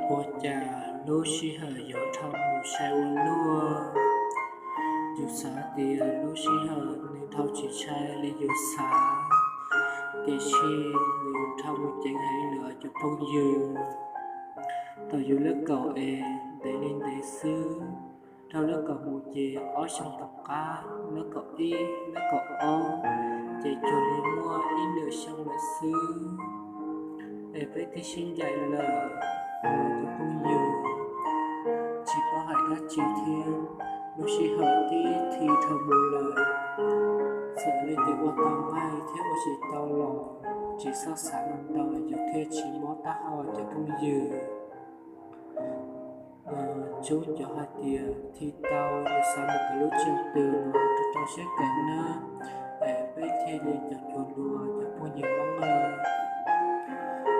Ua cas lub sij hawm yuav dhau mus sai ua luaj? Yus xav tias lub sij hawm nws dhau tsis sai li yus xav, tiam sis nws dhau mus ceev heev lawm cov phooj ywg. Thaum yus lub kaum es ntev li ntev xwb, dhau lub kaum mus ces ob xyoo tom qab, lub kaum ib, lub kaum ob, ces cuag li muaj ib ntuj xyoo lawm xwb. Es peb twb sib ncaim lawm, cov phooj ywg, tsis paub hais dab tsi thiab. Lub sij hawm tib thi dhau mus lawm, txawm leej twg ua tau nqaij thiab ua tsis tau los tsis txhob xav ntau, yus thiaj tsis mob taub hau cov phooj ywg. Tsuas cov hais tias thi tau yus xav mus kawm lub tseem twg los rau rau siab kawm nawb, es peb thiaj li cov cuag luag cov phooj ywg Hmoob na.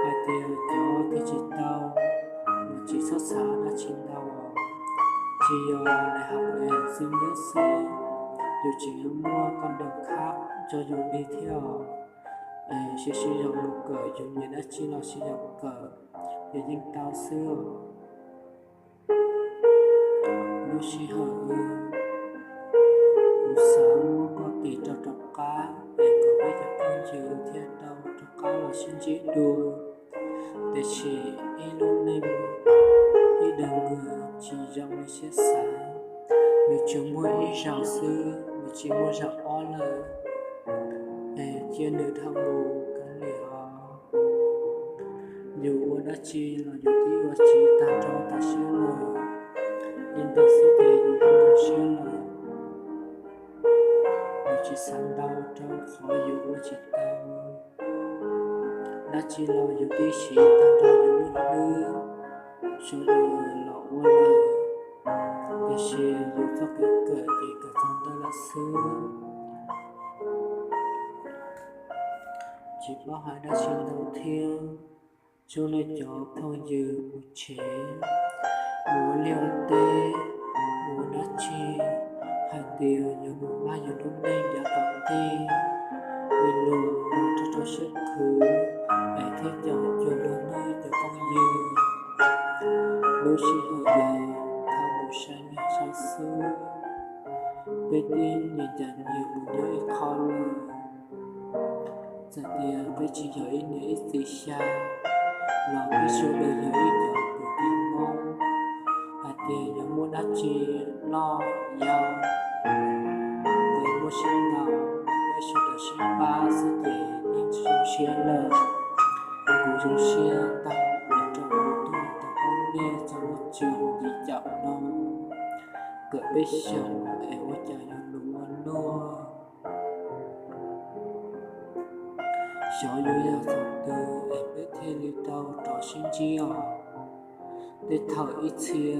Hais tias cov thi tsis tau los tsis txhob xav dab tsi ntau, tsis yog daim hauv xwb nyob xwb, yus tseem yuav muaj koj dam khab rau yus li thiab os. Es sib sib zog mus kawm, yus nyiam dab tsi los sib zog kawm, ces yeej tau xwb. Lub sij hawm kuv xav muab koj tis rau rov qab, es kom peb cov phooj ywg thiaj tau rov qab los sib ntsib dua. Tiam sis ib lub neej, ib daim nws tsis zoo li siab xav, nws tsuas muaj ib zaug xwb, nws tsis muaj zaum ob lawm. Es cia nws dhau mus kav liam os. Yus ua dab tsi los yus twb ua tsis tag nrho tag siab lawm, li ntawd xwb ces yus twb zoo siab lawm. Yus tsis xav ntau rau qhov yus ua tsis tau. Dab tsi los yus twb siv tag nrho yus lub hlwb, sawv daws los ua lawm, tiam sis yus txoj kev kawm ces kawm txog ntawd lawm xwb. Tsis paub hais dab tsi ntau thiab. Tsuas nej cov phooj ywg mus tsev, mus ua liaj ua teb, mus ua dab tsi, hais tias yog mus ua yus lub neej yav tom ntej, li luag mus rau rau siab khwv, es thiaj cov cuag luag nej cov phooj ywg. Lub sij hawm es thaum mus sai niaj sai xwb, peb twb nyias ncaim nyias mus nyob ib qho lawm. Txawm tias peb tsis yog ib niam ib txiv xya, los peb sawv daws yog ib cov kwv tij Hmoob. Hais tias yog muaj dab tsi loj yau, es muaj siab ntau, peb sawv daws sib pab xwb ces yeej zoo siab lawm. Kuv zoo siab tau ua rau kuv tuaj tau pab nej txog lub tswv yim caum no, kawm peb xyoos es ua cas yuav luag ua luaj. Xyov yuav yog thaum twg es peb thiaj li tau rov sib ntsib os. Tej thaum ib txhia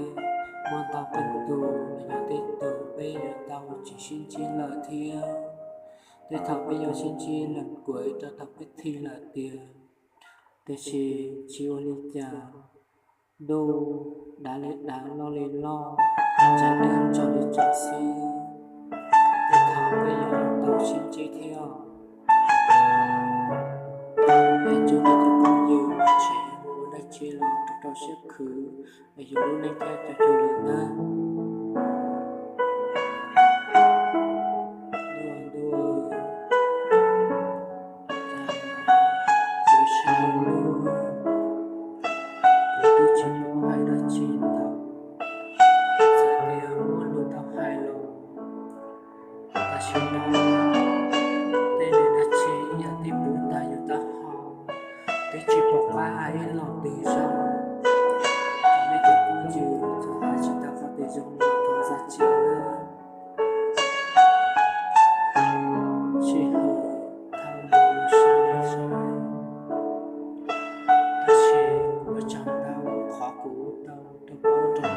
muaj ntau qee tus los yog tej tus peb yuav tau tsis sib ntsib lawm thiab. Tej thaum peb yuav sib ntsib lawm kuav rau thaum peb thi lawm tiag. Tiam sis tsis ua li cas, ntuj dav li dav, loj li loj, tsav dab tso li tso xwb, tej thaum peb yuav tau sib ntsib thiab. Es tsuas nej cov phooj ywg tsev mus ua dab tsi los rau rau siab khwv, es yus lub neej thiaj cov cuag luag nawb. Ntuj, ntuj, kuv sai lub, kuv twb tsis paub hais dab tsi ntau, txawm tias muaj lus tau hais los tam sim no tej niag dab tsi ib yam li puv tas yus taub hau, twb tsis pom qab hais ib los twg zoo. Thov nej cov phooj ywg txhob hais tsis tau qhov twg zoo los thov zam txim nawb. Sij hawm thaum mus sai sai, tab sis kuv ua tsaug ntau qhov kuv tau rau paub rau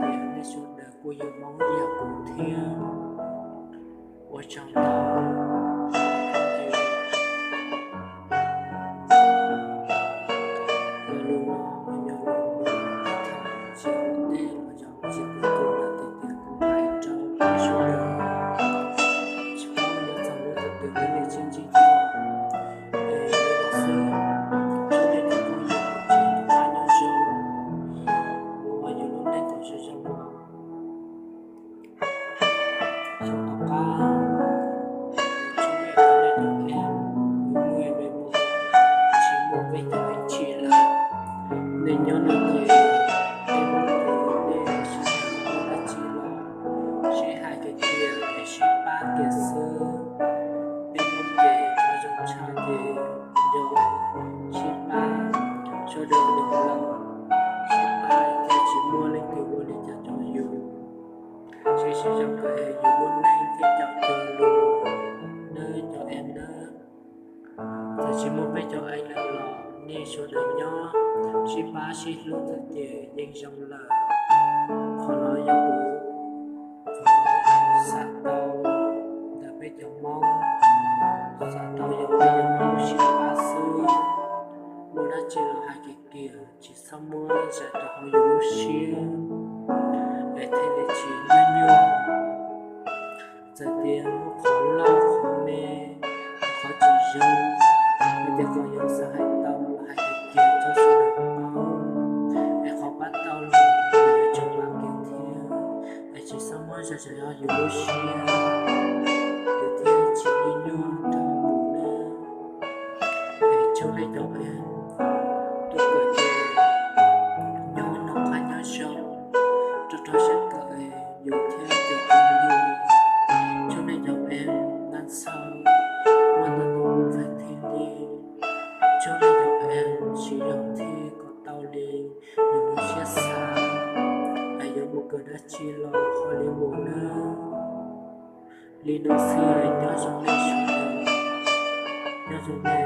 nej tias nej sawv daws kuj yog Hmoob ib yam kuv thiab. Ua tsaug ntau. Yog lus no yog lus tsis ua ntej los yog tsis kuv tus lawm tiag tiag kuv hais rau peb sawv daws, tsis paub yuav txog lub thaum twg peb li sib ntsib thiab. Es li no xwb, chúc nej cov phooj ywg tsev noj qab nyob zoo, sawv daws nyob sib pab sib hlub txawm tias yeej zoo lawm. Qhov no yog kuv xav tau ntawm peb cov Hmoob, xav tau yog peb cov Hmoob sib pab xwb. Muaj dab tsi los hais kiag kiag, tsis txhob muab zais rau hauv yus lub siab, es thiaj li tsis nyuaj nyuaj. Txawm tias muaj qhov loj qhov me, qhov tsis zoo, hais tias kom yus xav hais tau los hais kiag kiag rau sawv daws paub, es qhov pab tau los yuav tsum pab kiag thiab, es tsis txhob muab zais rau hauv yus lub siab, yus thiaj tsis nyuaj nyuaj rau mus na. Es tsoom nej cov peb tuaj kawm ces nyob noj qab nyob zoo, rau rau siab kawm es yus thiaj cov peb li. Tsoom nej cov peb nab txhawj, muaj ntau tus mus fais thiaj li. Tsoom nej cov peb siv zog thiab kom tau li yus lub siab xav, es yuav mus kawm dab tsi los ho li mus nawb. Li no xwb, nyob zoo nej sawv daws, nyob zoo nej